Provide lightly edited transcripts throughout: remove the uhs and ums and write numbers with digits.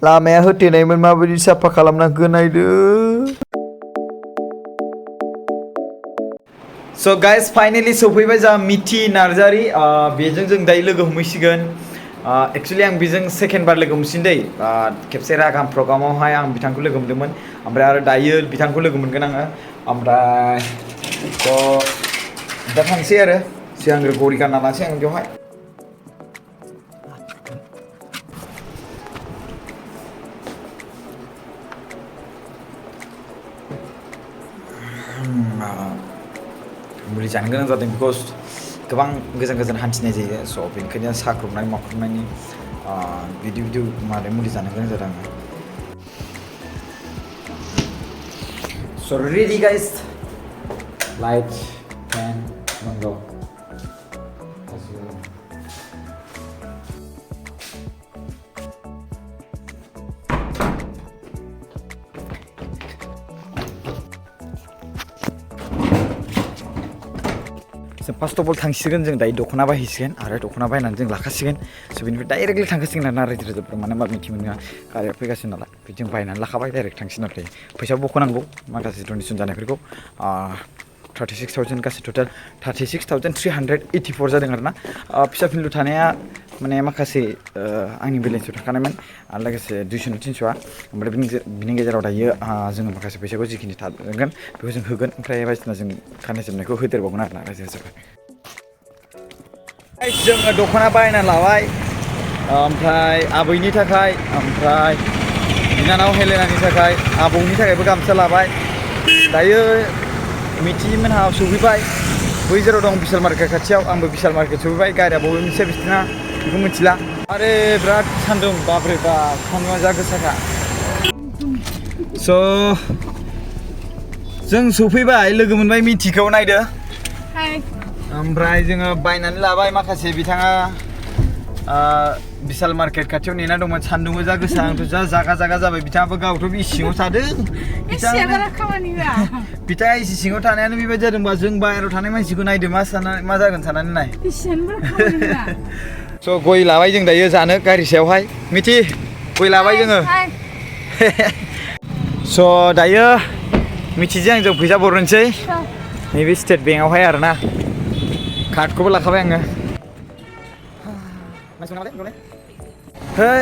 लामाया होथेनायमोन माबायदि साफा खालामनांगौ नायदो So guys finally सफैबाय जा मिथि नार्जारी बेजों जों दायो लोगो हमहैसिगोन एक्चुअली आं बेजों सेकेन्ड बार लोगो हमसिन दै खेबसे रागाम प्रग्रामावहाय आं बिथांखौ लोगो हमदोंमोन ओमफ्राय आरो दायो बिथांखौ लोगो मोनगोन आङो ओमफ्राय दा थांसै आरो सिगांग्रो घरि गानना लानोसै आं बेवहाय मुलि जानो गोनां जादों बिकज गोबां गोजान गोजान हान्थिनाय जायो स' बेनिखायनो साख्रुबनाय माख्रुबनायनि बिदि माने मुलि जानो गोनां जादों आङो स' रेडि गाइस लाइट फेन नंगौ जों फार्स्ट अफ अल थांसिगोन जों दायो दख'ना बायहैसिगोन आरो दख'ना बायनानै जों लाखासिगोन स' बेनिफ्राय डाइरेक्टलि थांखासिगोन आरोना रायजो राजाफोर मानो होनबा मिथि मोनोना गारिया फैगासिनो नालाय बिदिजों बायनानै लाखाबाय डाइरेक्ट थांसिगोन आरो फैसा बख'नांगौ माखासे डनेसन जानायफोरखौ 36,000 गासै टटेल 36,384 जादों आरोना फिसा फिनलु थानाया माने माखासे आंनि बेलेन्सआव थाखानायमोन आरो लोगोसे 200 300आ ओमफ्राय बिनि गेजेराव दायो जोङो माखासे फैसाखौ जिखिनि थागोन बेखौ जों होगोन ओमफ्राय बायदिसिना जों गाननाय जोमनायखौ होदेरबावगोन आरोना रायजो राजाफोर जोङो दख'ना बायना लाबाय ओमफ्राय आबैनि थाखाय ओमफ्राय बिनानाव हेलेनानि थाखाय आबौनि थाखायबो गामसा लाबाय दायो मिथिमोनहा सफैबाय बै जेराव दं बिशाल मार्केट खाथियाव आंबो बिशाल मार्केट सफैबाय गारिया बबे मोनसे बिसना बेखौ मिथिला आरे बिराद सान्दुं बाब्रे बा सान्दुङा जा गोसाखा स' जों सफैबाय लोगो मोनबाय मिथिखौ नायदो ओमफ्राय जोङो बायनानै लाबाय माखासे बिथाङा बिशाल मार्केट खाथियाव नेना दंमोन सान्दुं जा गोसा आंथ' जा जागा जाबाय बिथाङाबो गावथ' बि सिङाव थादों बिथाङा एसे सिङाव थानायानो बेबायदि जादोंबा जों बाहेरायाव थानाय मानसिखौ नायदो मा जागोन साननानै नाय स' गय लाबाय जों दायो जानो गारि सायावहाय मिथि गय लाबाय जोङो स' दायो मिथिजों आंजों फैसा बरनोसै नैबे स्टेट बेंकआवहाय आरोना कार्डखौबो लाखाबाय आङो है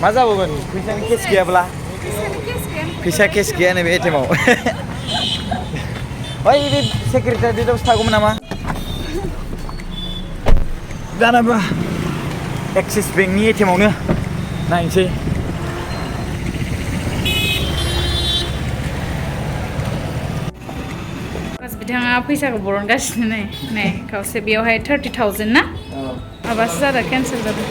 मा जाबावगोन फैसानि केस गैयाब्ला फैसा केस गैया नैबे एटिएमआव ओइ बे सेक्रेटारियेटआवसो थागौमोन नामा जानोबा एक्सिस बेंकनि एटिएमआवनो नायनोसै बिथाङा फैसाखौ बरनगासिनो नै खावसे बेयावहाय 30,000 ना माबासो जादों केन्सेल जादों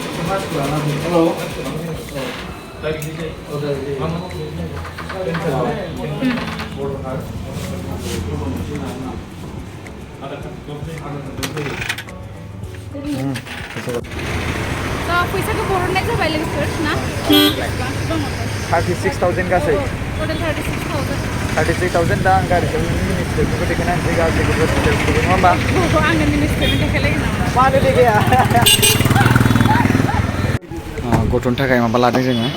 फैसाखौ बरननाय जाबाय लोगोफोर ना 36,000 गासै 36,000 दा आं गारिखौ मिनिस्टारखौबो देखायनानै गासैखौबो डिटेल्सखौबो नङा होमबा आंनो मिनिस्टारनो देखायलायगोन नामा मानो देखाया गथ'नि थाखाय माबा लादों जोङो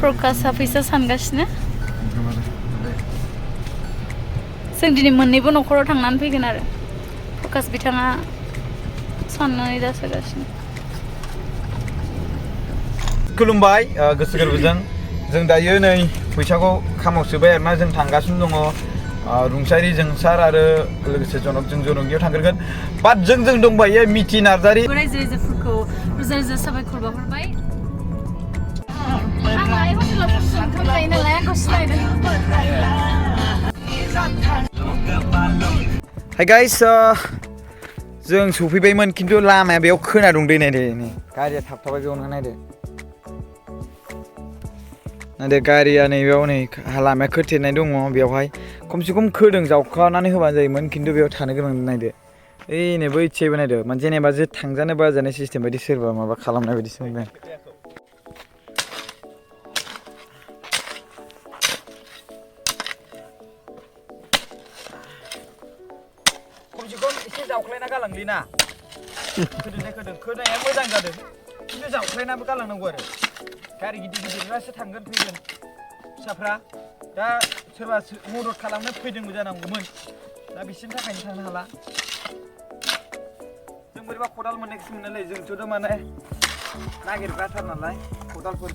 प्रकाशआ फैसा सानगासिनो जों दिनै मोननैबो न'खराव थांनानै फैगोन आरो प्रकाश बिथाङा साननानै दा सोगासिनो खुलुमबाय गोसो गोरबोजों जों दायो नै फैसाखौ खामाव सोबाय आरोना जों थांगासिनो दङ रुंसारि जोंसार आरो लोगोसे जनकजों जनकियाव थांग्रोगोन बाट जों दंबायो मिथि नार्जारी रायजो राजाफोरखौ रोजा रोजा साबायखर बावहरबाय हाय गाइस जों सफैबायमोन खिन्थु लामाया बेयाव खोना दं दै नायदो गारिया थाबथाबाय बेयावनो नायदो गारिया नैबेयाव नै लामाया खोथेनाय दङ बेयावहाय खमसे खम खोदों जावखानानै होबानो जायोमोन खिन्थु बेयाव थानो गोनां नायदो ओइ नै बै इथिंबो नायदो जेनेबा जे थांजानो बाजानाय सिस्टेम बायदि सोरबा माबा खालामनाय बायदिसो मोनदों एकदम एसे जावख्लायना गालांलै ना खोनाया मोजां जादों खिन्थु जावख्लायनाबो गालांनांगौ आरो गारि गिदिरफ्रासो थांगोन फैगोन फिसाफ्रा दा सोरबा मदद खालामनो फैदोंबो जानांगौमोन दा बिसोरनि थाखायनो थांनो हाला जों बोरैबा खदाल मोननायखौसो मोनोलै जोंथ' माने नागिरग्राथार नालाय खदालफोर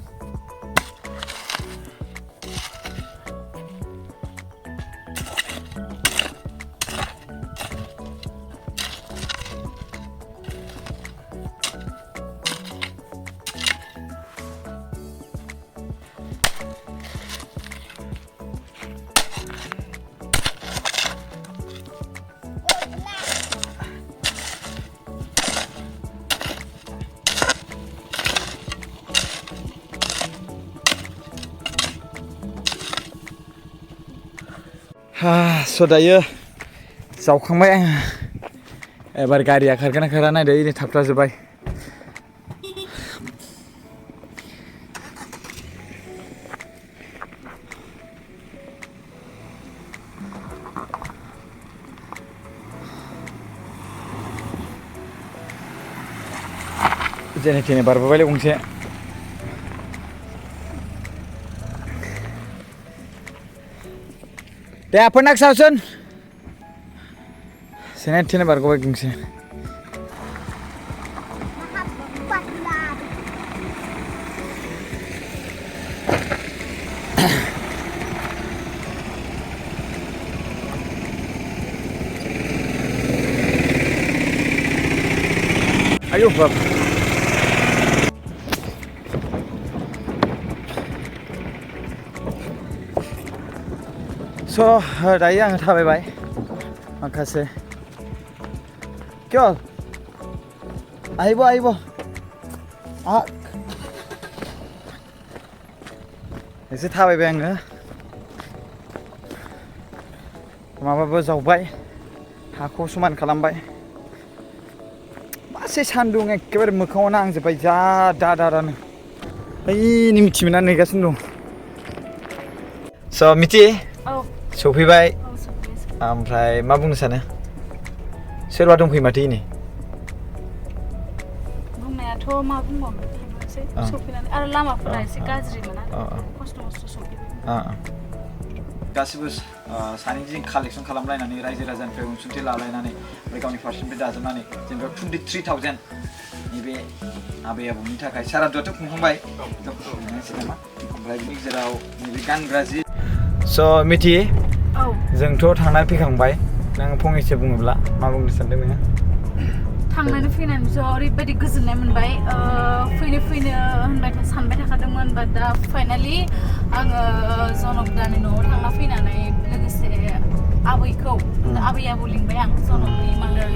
स' दायो जावखांबाय आङो एबार गारिया खारगोन ना खारा नायदो ओरै थाबथाजोब्बाय जेने थेने बारबोबायलै गंसे दे आपन नागसावसन जेने थेने बारग'बाय गंसे ayo bab स' दायो आङो थाबायबाय माखासे क्या आइबो आइबो एसे थाबायबाय आङो माबाबो जावबाय हाखौ समान खालामबाय मासे सान्दुं एखेबारे मोखाङाव नांजोब्बाय जा दादानो ओइनि मिथिमोना नेगासिनो दं स' मिथि सफैबाय ओमफ्राय मा बुंनो सानो सोरबा दंफैयो माथो इनै बुंनायाथ' मा बुंबावनो थांनोसै सफैनानै आरो लामाफोरा एसे गाज्रिमोन आरो खस्थ' सफैबाय गासिबो सानैजों कालेक्सन खालामलायनानै रायजो राजानिफ्राय अनसुंथाइ लालायनानै ओमफ्राय गावनि फारसेनिफ्राय दाजाबनानै जेनेबा 23,000 नैबे आबै आबौनि थाखाय सारादुआथ' खुंखांबाय ओमफ्राय बिनि गेजेराव नैबे गानग्रा जि स' मिथि जोंथ' थांनानै फैखांबाय नों फंनैसो बुङोब्ला मा बुंनो सानदों नोङो थांनानै फैनानै ज' ओरैबायदि गोजोननाय मोनबाय फैनो होनबाय सानबाय थाखादोंमोन बाट दा फाइनालि आङो जनक दानि न'आव थांना फैनानै लोगोसे आबैखौ आबै आबौ लिंबाय आं जनकनि मादार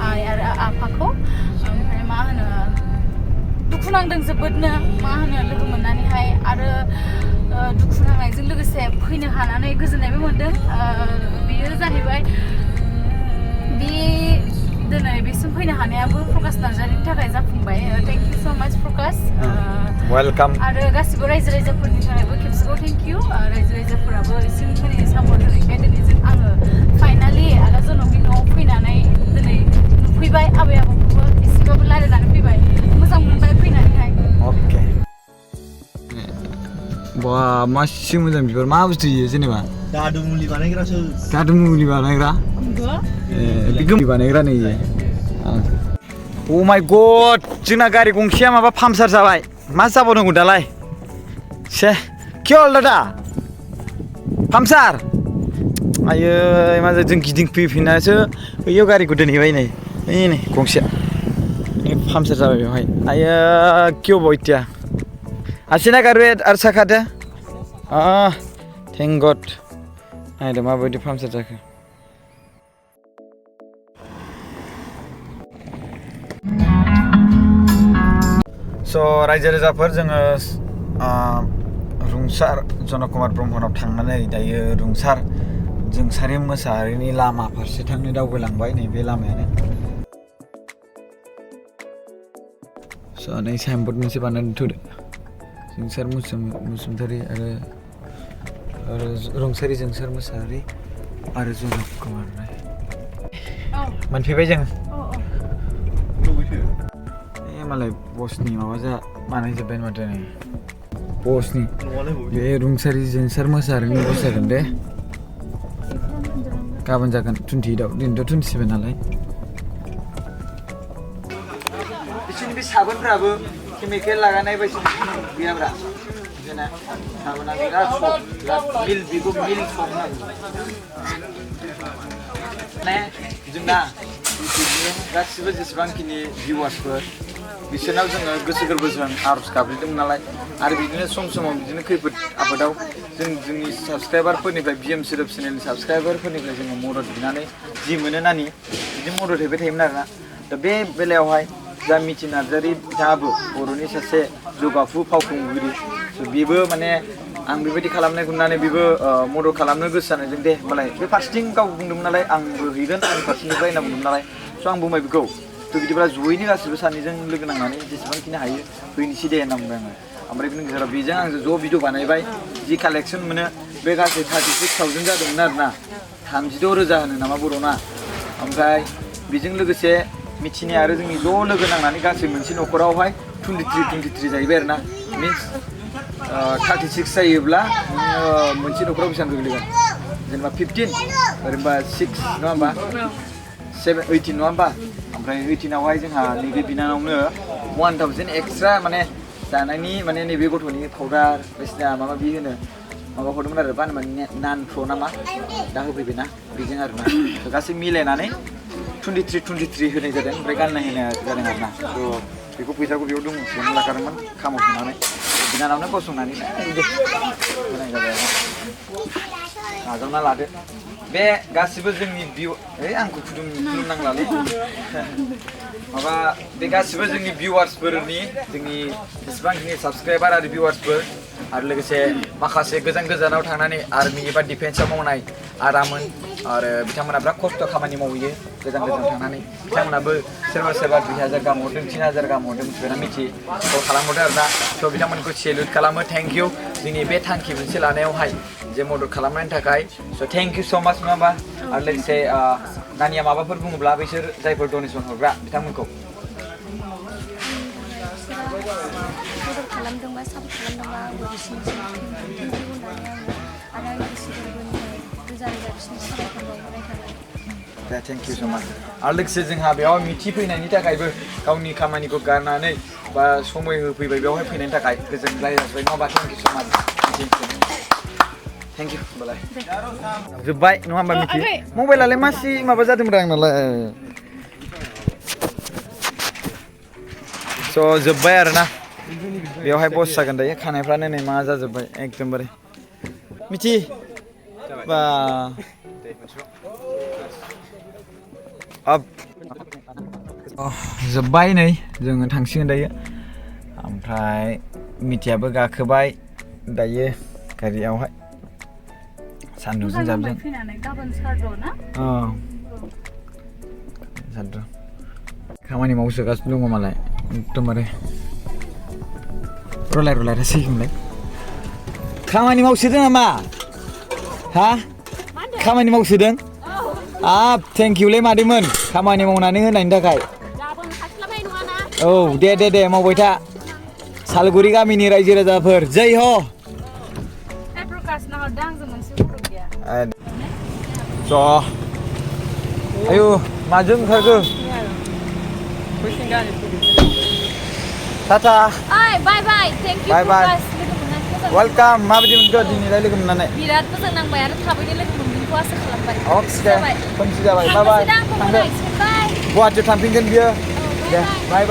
आइ आरो आफाखौ ओमफ्राय मा होनो दुखु नांदों जोबोदनो मा होनो लोगो मोननानैहाय आरो दुखु नांनायजों लोगोसे फैनो हानानै गोजोननायबो मोनदों बेयो जाहैबाय दिनै बेसिम फैनो हानायाबो प्रकाश नार्जारिनि थाखाय जाफुंबाय थेंक इउ स' माच प्रकाश वेलकाम आरो गासिबो रायजो राजाफोरनि थाखायबो खेबसेबाव थेंक इउ रायजो राजाफोराबो एसे माने सापर्ट होनायखाय दिनै जों आङो फाइनालि आदा जनकनि न'आव फैनानै दिनै नुफैबाय आबै आबौखौबो एसेबाबो रायज्लायनानै फैबाय मोजां मोनबाय फैनानैहाय अके बा मासे मोजां बिबार मा बुस्थु इयो जेनेबा दादु मुलि बानायग्रासो दादु मुलि बानायग्रा मुलि बानायग्रा नै इयो अ माय गड जोंना गारि गंसेया माबा पाम्पसार जाबाय मा जाबावनांगौ दालाय से कि हल दादा पाम्पसार आयै मा जों गिदिंफैफिननासो बैयाव गारिखौ दोनहैबाय नै गंसेया पाम्पसार जाबाय बेवहाय आयै कि हब इत्या आसे ना गारि आरो साखादो थेंक गड नायदो माबायदि पाम्पसार जाखो स' रायजो राजाफोर जोङो रुंसार जनक कुमार ब्रह्मनाव थांनानै दायो रुंसार जोंसारि मोसाहारिनि लामा फारसे थांनो दावबायलांबाय नैबे लामायानो स' नै साइनबर्ड मोनसे बानायनानै थुदो जोंसार मुसुमतारि आरो रुंसारि जोंसार मोसाहारि आरो जनक कुमार मोनफैबाय जों लुबैथो मालाय बसनि माबा जा बानायजोब्बाय माथो नै बसनि बे रुंसारि जोंसार मोसाहारिनि बस जागोन दे गाबोन जागोन 28आव दिनैथ' 27 नालाय बिसोरनि बे साबोनफ्राबो केमिकेल लागायनाय बायदि गैयाब्रा बिदिनो साबोना बिराद मिल बेखौ मिल सब माने जोंना इउटिउबनि गासिबो जेसेबांखिनि भिउवार्सफोर बिसोरनाव जोङो गोसो गोरबोजों आर'ज गाबज्रिदोंमोन नालाय आरो बिदिनो सम समाव बिदिनो खैफोद आफोदाव जोंनि साबस्क्राइबारफोरनिफ्राय बिएम सिरप चेनेलनि साबस्क्राइबारफोरनिफ्राय जोङो मदद बिनानै जि मोनो नानि बिदि मदद हैबाय थायोमोन आरोना दा बे बेलायावहाय जा मिथि नार्जारि बिथाङाबो बर'नि सासे जौगाफु फावखुंग्रि बेबो माने आं बेबायदि खालामनायखौ नुनानै बेबो मदद खालामनो गोसो जानायजों दे होमबालाय बे फारसेथिं गाव बुंदोंमोन नालाय आंबो हैगोन आंनि फारसेनिफ्राय होनना बुंदोंमोन नालाय स' आं बुंबाय बेखौ थ' बिदिब्ला जयैनो गासिबो सानैजों लोगो नांनानै जेसेबांखिनि हायो हैनोसै दे होनना बुंबाय आङो ओमफ्राय बिनि गेजेराव बेजों आंजों ज' भिडिअ बानायबाय जि कालेक्सन मोनो बे गासै 36,000 जादोंमोन आरोना 36,000 होनो नामा बर'ना ओमफ्राय बेजों लोगोसे मिथिनि आरो जोंनि ज' लोगो नांनानै गासै मोनसे न'खरावहाय 23 जाहैबाय आरोना मिन्स 36 जायोब्ला मोनसे न'खराव बेसेबां गोग्लैगोन जेनेबा 15 ओरैनोबा 6 नङा होमबा 18 नङा होमबा ओमफ्राय 18आवहाय जोंहा नैबे बिनानावनो 1000 एक्सट्रा माने जानायनि माने नैबे गथ'नि पाउडार बायदिसिना माबा बि होनो माबा हरदोंमोन आरो बानो माने नान प्र' नामा दा होफैबायना बेजों आरोना गासै मिलायनानै 23 होनाय जादों ओमफ्राय गाननाय होनाय जादों आरोना थ' बेखौ फैसाखौ बेयाव दंसोमोन लाखादोंमोन खामाव सोनानै बिनानावनो गसंनानै होनाय जाबाय नाजावना लादो बे गासिबो जोंनि भिउ आंखौ खुलुमनांलालै माबा बे गासिबो जोंनि भिउवार्सफोरनि जोंनि जेसेबांखिनि साबस्क्राइबार आरो भिउवार्सफोर आरो लोगोसे माखासे गोजान गोजानाव थांनानै आर्मि एबा डिफेन्सआव मावनाय आदामोन आरो बिथांमोना बिराद खस्थ' खामानि मावहैयो गोजान गोजान थांनानै बिथांमोनाबो सोरबा 2000 गाहाम हरदों 3000 गाहाम हरदों मिथिबायना मिथि कल खालामहरदो आरोना स' बिथांमोनखौ सेलुट खालामो थेंक इउ जोंनि बे थांखि मोनसे लानायावहाय जे मदद खालामनायनि थाखाय स' थेंक इउ स' माच नङा होमबा आरो लोगोसे नानिया माबाफोर बुङोब्ला बिसोर जायफोर डनेसन हरग्रा बिथांमोनखौ मदद खालामदोंबा सापर्ट खालामदोंबा आंबो बिसिनिसिम होननानै आङो आरो आंनि गोसो गोरबोनिफ्राय रोजा रोजा बिसिनि साबायखर बावहरनाय थाबाय थेंक इउ स' माच आरो लोगोसे जोंहा बेयाव मिथिफैनायनि थाखायबो गावनि खामानिखौ गारनानै बा समय होफैबाय बेवहाय फैनायनि थाखाय गोजोनलाय जाबाय नङा होमबा थेंक इउ स' माच थेंक इउ होमबालाय जोब्बाय नङा होमबा मिथि मबाइलालाय मासि माबा जादोंमोन आंनालाय स' जोब्बाय आरोना बेवहाय बस जागोन दायो खानायफ्रानो नै मा जाजोब्बाय एकदमबारे मिथि बा जोब्बाय नै जोङो थांसिगोन दायो ओमफ्राय मिथियाबो गाखोबाय दायो गारियावहाय सान्दुंजों जाबजों सान्दुं खामानि मावसोगासिनो दङ मालाय एकदमबारे रलायसै होनलाय खामानि मावसोदों नामा हा खामानि मावसोदों थेंक इउलै मादैमोन खामानि मावनानै होनायनि थाखाय औ दे मावबाय था सालगुरि गामिनि रायजो राजाफोर जै ह आयु माजों ओंखारखो tata bye thank you welcome माबायदि मोनखो दिनैलाय लोगो मोननानै बिराद मोजां नांबाय आरो थाबैनो लोगो मोनगोनखौ आसा खालामबाय खोमसि जाबाय बाय गुवाहाटियाव थांफिनगोन बियो दे बाय